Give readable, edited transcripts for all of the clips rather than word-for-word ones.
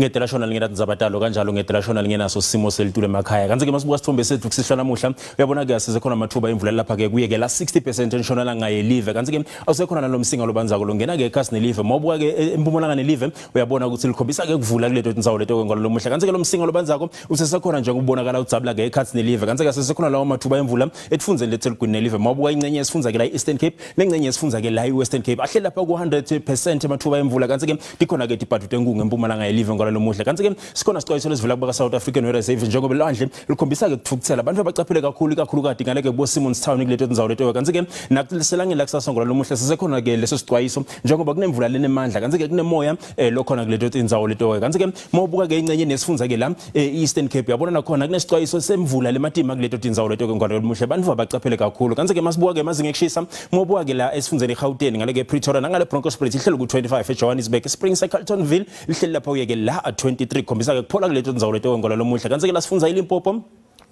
Ngedela shona lingena tindzaba kanjalo ngedela shona lingenaso simo selitulu emakhaya. Kanti-ke masibuka sithombe sethu kusihlwa namuhla, uyabona-ke asisekhona amathuba imvula lapha-ke kuyekela 60% entshonalanga yelive. Kanti-ke awusekhona nalomsinga lobanzako longena-ke ekhasi nelive. Mawubuka-ke empumalanga nelive, uyabona ukuthi likhombisa-ke kuvula kuleto tindzawo leto ngalo lomuhla. Kanti-ke lo msinga lobanzako usesekhona nje ukubonakala udzabula-ke ekhasi nelive. Kanti-ke asisekhona lawo mathuba emvula etifundzeni lethelugwini nelive. Mawubuka ingcenye yesifundza-ke la i-Eastern Cape nengcenye yesifundza-ke la i-Western Cape ahleli lapha ku-100% amathuba emvula. Kanti-ke tikhona-ke tibhadu tenkungu empumalanga yelive ngalo lomuhla. Kanti-ke sikhona sixwayiso lesivela kubaka South African Weather Service njengoba lwandle likhombisa-ke kuthukuthela. Abantu abacaphele kakhulu ikakhulukati ngale-ke kubo Simon's Town kuleto tindzawo leto. Kanti-ke nakuselangeni lakusasa ngalo lomuhla sisekhona-ke leso sixwayiso njengoba kunemvula lenemandla. Kanti-ke kunemoya lokhona kuleto tindzawo leto. Kanti-ke mawubuka-ke ingcenye nesifundza-ke la e-Eastern Cape, uyabona nakhona kunesixwayiso semvula lematima kuleto tindzawo leto ngalo lomuhla. Abantu abacaphele kakhulu. Kanti-ke masibuka-ke amazinga ekushisa, mawubuka-ke la esifundzeni eGauteng ngale-ke Pretoria nangale Bronkhorstspruit ihlelo ku-25, eJohannesburg Springs eCarltonville lihleli lapha uyeke la 23, khombisa-ke kuphola kuleto tindzawo leto ngalo lomuhla. Kanti-ke la sifundza iLimpopo,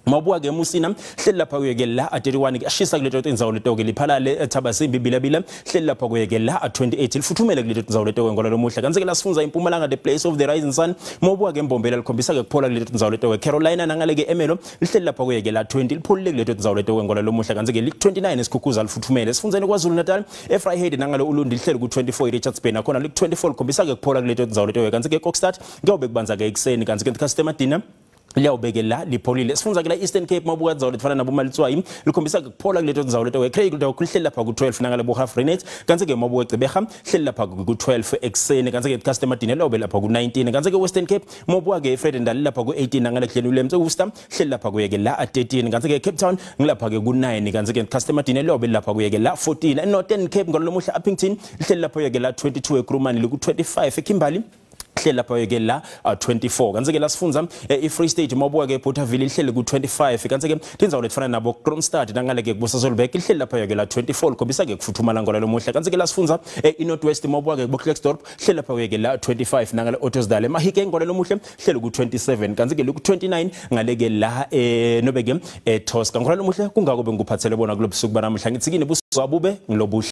mawubuka ke Musina hleli lapha kuyeke la 31, kuyashisa kuleto tindzawo leto ke. Liphalale Thabasimbi Bilabila hleli lapha kuyeke la 28, lifuthumele kuleto tindzawo leto ngalo lomuhla. Kanti ke la sifundza impumalanga, the place of the rising sun, mawubuka ke Mbombela likhombisa ke kuphola kuleto tindzawo leto ke. Carolina nangale ke Emelo lihleli lapha kuyeke la 20, lipholile kuleto tindzawo leto ngalo lomuhla. Kanti ke li 29 eSkhukhuza, lifuthumele. Sifundzeni KwaZulu Natal, eVryheid nangale Ulundi lihleli ku 24, Richards Bay nakhona li 24, likhombisa ke kuphola kuleto tindzawo leto. Kanti ke Kokstad kuyobe kubanza ke ekuseni, kanti ke customer dinner liyawubeke la lipholile. Sifundza ke la Eastern Cape, mawubuka indzawo letifana nabo Malitswayi likhombisa ke kuphola kuleto ndzawo leto. Craig lihleli lapha ku-12 nangale bo Half Renate. Kanti ke mawubuka Gqeberha hleli lapha ku-12 ekuseni, kanti ke customer dinner liyawube lapha ku-19. Kanti ke Western Cape, mawubuka ke Vredendal lapha ku-18 nangale Glen Williams, Worcester hleli lapha kuyeke la 13. Kanti ke Cape Town ngilapha ke ku-9, kanti ke customer dinner liyawube lapha kuyeke la 14. Northern Cape ngalo lomuhla, Upington lihleli lapha kuyeke la 22, eKruman liku-25, eKimberley hleli lapha ke la 24. Kanti ke la sifundza i-Free State, mawubuka ke Bothaville lihleli ku-25. Kanti ke tindzawo letifana nabo Kroonstad nangale ke kuboSasolburg lihleli lapha ke la 24, likhombisa ke kufuthumala ngalo lomuhla. Kanti ke la sifundza i-North West, mawubuka ke kubo Klerksdorp hleli lapha ke la 25 nangale Ottosdal. Emahike ngalo lomuhla hleli ku-27, kanti ke liku-29 ngale ke la nobe ke eTosca ngalo lomuhla. Kungako bengikuphathele bona kulobusuku banamuhla. Ngithi kini busuku abube ngilobuhle.